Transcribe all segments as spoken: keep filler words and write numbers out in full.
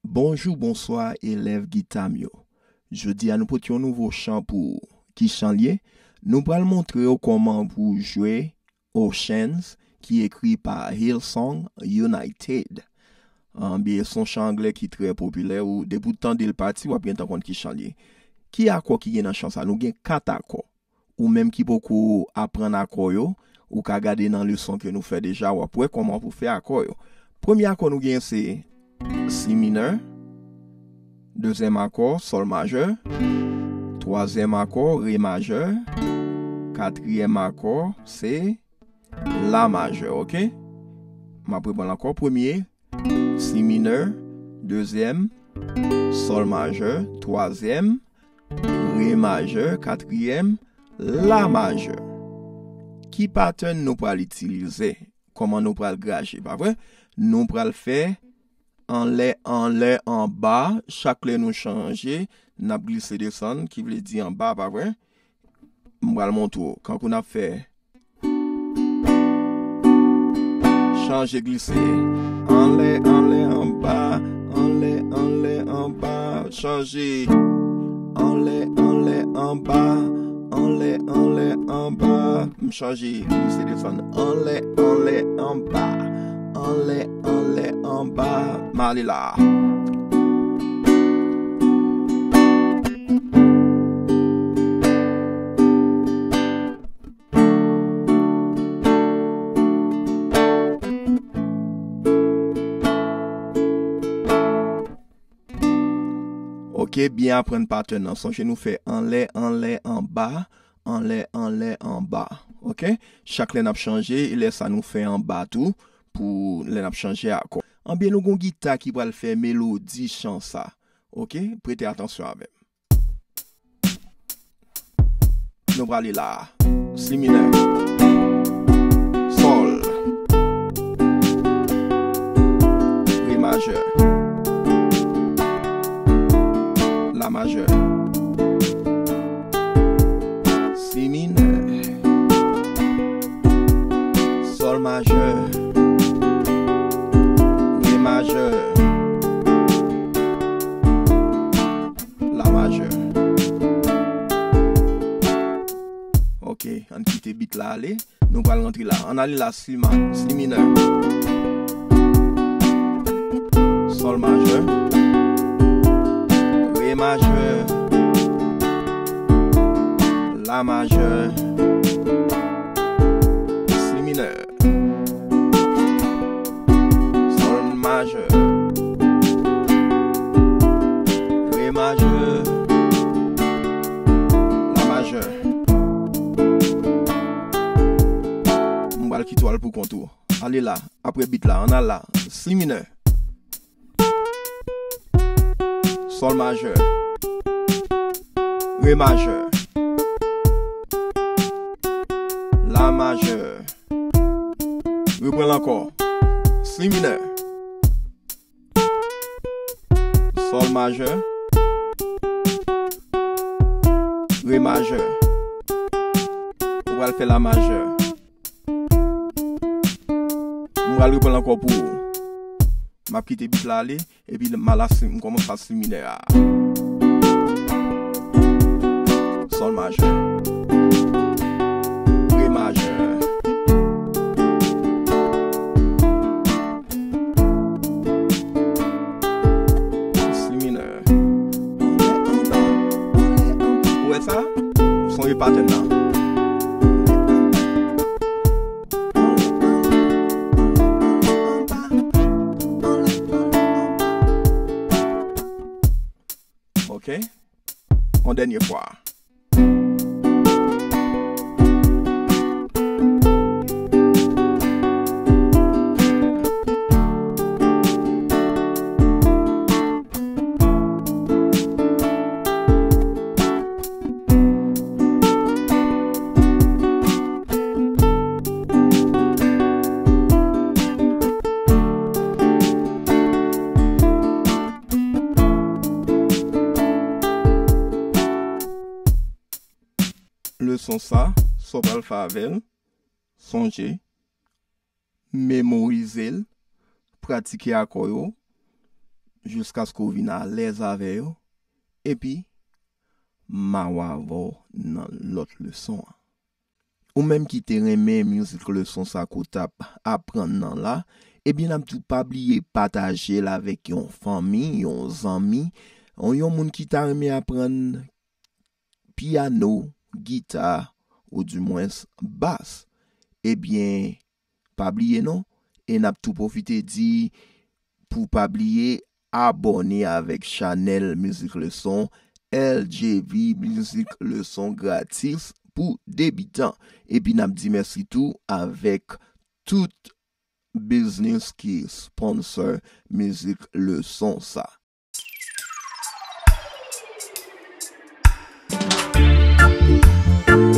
Bonjou, bonswa, elèv gita m yo. Jodi a, nou pote yon nouvo chan pou ou. Ki chan l ye? Nou pral montre w kòman pou w jwe Oceans, ki ekri pa Hillsong United. Anben, se yon chan anglè ki trè popilè, ou, depi w tande l pati, w ap gentan konn ki chan l ye. Ki akò ki gen nan chan sa? Nou gen kat akò. Ou menm ki poko aprann akò yo, ou ka gade nan leson ke nou fè deja, w ap wè kòman pou fè akò yo. Premye akò nou gen se si minè, dezyèm akò sòl majè, twazyèm akò re majè, katriyèm akò se la majè, oke? M ap reprann ankò, premye, si minè, dezyèm, sòl majè, twazyèm, re majè, katriyèm, la majè. Ki patèn nou pral itilize? Kòman nou pral graje, pa vre? Nou pral fè anlè, anlè, anba, chak lè nou chanje, n ap glise desann, ki vle di anba, pa vre? M pral montre w, kankou n ap fè chanje glise. Anlè, anlè, anba, anlè, anlè, anba, chanje. Anlè, anlè, anba, anlè, anlè, anba. M chanje, glise desann. Anlè, anlè, anba, anlè, anlè, anba. M ale la. Oke, byen aprann patèn nan. Sonje nou fè anlè, anlè, anba, anlè, anlè, anba. Oke? Chak lè n ap chanje, e lè sa nou fè anba tou, pou lè n ap chanje akò. Anben, nou gon gita ki pral fè melodi chan sa. Oke? Prete atansyon avè m. Nou prale la. Si minè. Sòl. Re majè. La majè. Si minè. Sòl majè. Re majè. La majè. Ok, ann kite beat la ale. Nou pral rantre la. Ann ale la, si ma-, si minè. Sòl majè. Re majè. La majè. Si minè. Sòl majè. Re majè. La majè. M pral kite w al pou kont ou. Ale la, apre beat la, ann al la. Si minè. Sòl majè. Re majè. La majè. Reprann l ankò. Si minè. Sòl majè. Re majè. Ou pral fè la majè. M pral reprann l ankò pou ou. M ap kite beat la ale, epi m al a si, m kòmanse a si minè a. Sòl majè. Re majè. Si minè. Ou wè sa? Sonje patèn nan. Ok? Yon dènye fwa. Leson sa, sa w pral fè avè l, sonje, memorize l, pratike akò yo, jiskaske w vin alèz avè yo, epi m a wè avè w nan lòt leson an. Ou menm ki te renmen mizik leson sa ke w t ap aprann nan la, ebyen n ap di w pa bliye pataje l avèk yon fanmi, yon zanmi, yon, yon moun ki ta renmen aprann pyano, gita, oudimwens bas. Ebyen, pa bliye non, e n ap tou pwofite di pou pa bliye abòne avèk chanèl Mizik Leson, L J V Mizik Leson gratis pou debitan. Epi n ap di mèsi tou avèk tout biznis ki sponsor Mizik Leson sa.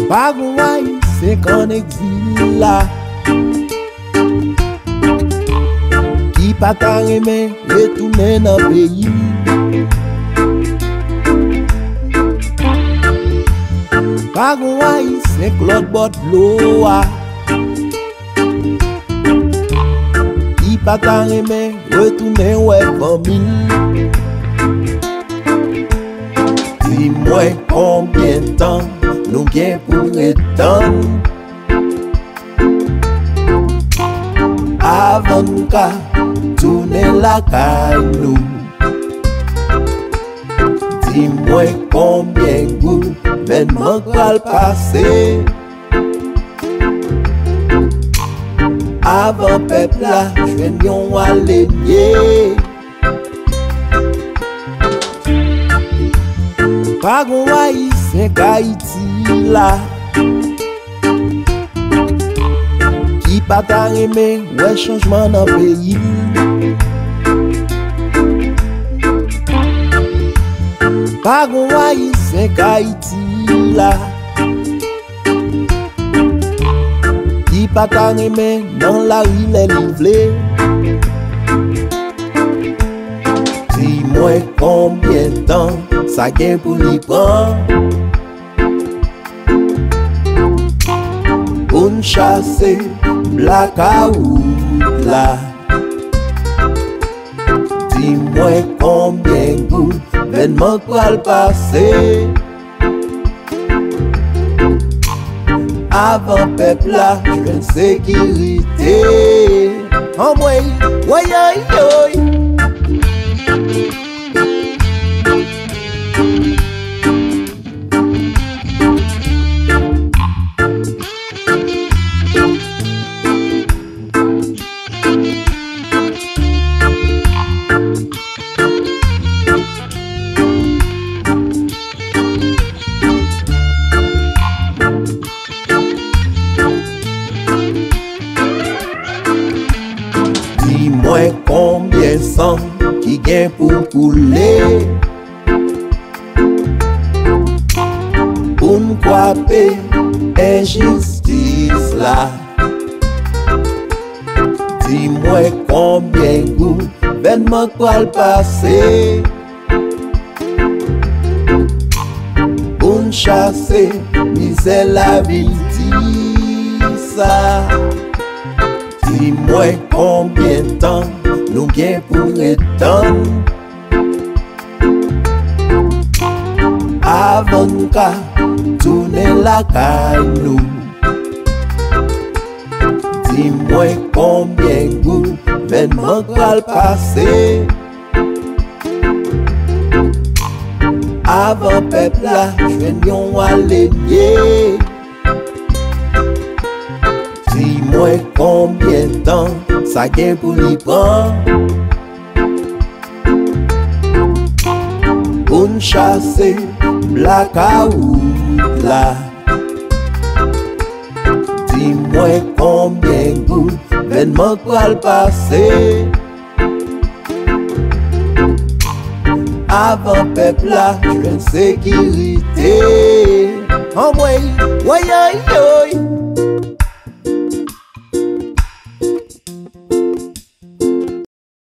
Pa gon Ayisyen k ann egzil la ki pa ta renmen retounen nan peyi l. Pa gon Ayisyen k lòt bò dlo a ki pa ta renmen retounen wè fanmi l. Di mwen konbyen tan nou gen pou ret tann avan n ka tounen lakay nou. Di mwen konbyen gouvènman k pral pase avan pèp la jwenn yon alenye. Pa gon Ayisyen k Ayiti la ki pa ta renmen wè chanjman nan peyi l. Pa gon Ayisyen k Ayiti la ki pa ta renmen nan lari lè li vle. Di mwen konbyen tan sa gen pou li pran pou n chase blakawout la. Di mwen konbyen gouvènman k pral pase avan pèp la jwenn sekirite. Anmwey, woyoyoy. Di mwen konbyen san ki gen pou koule pou n kwape enjistis la. Di mwen konbyen gouvènman k pral pase pou n chase mizè lavi di sa. Di mwen konbyen tan nou gen pou ret tann avan n ka tounen lakay nou. Di mwen konbyen gouvènman k pral pase avan pèp la jwenn yon alenye. Di mwen konbyen tan sa gen pou li pran pou n chase blakawout la. Di mwen konbyen gouvènman k pral pase avan pèp la jwenn sekirite. Anmwey, woyoyoy.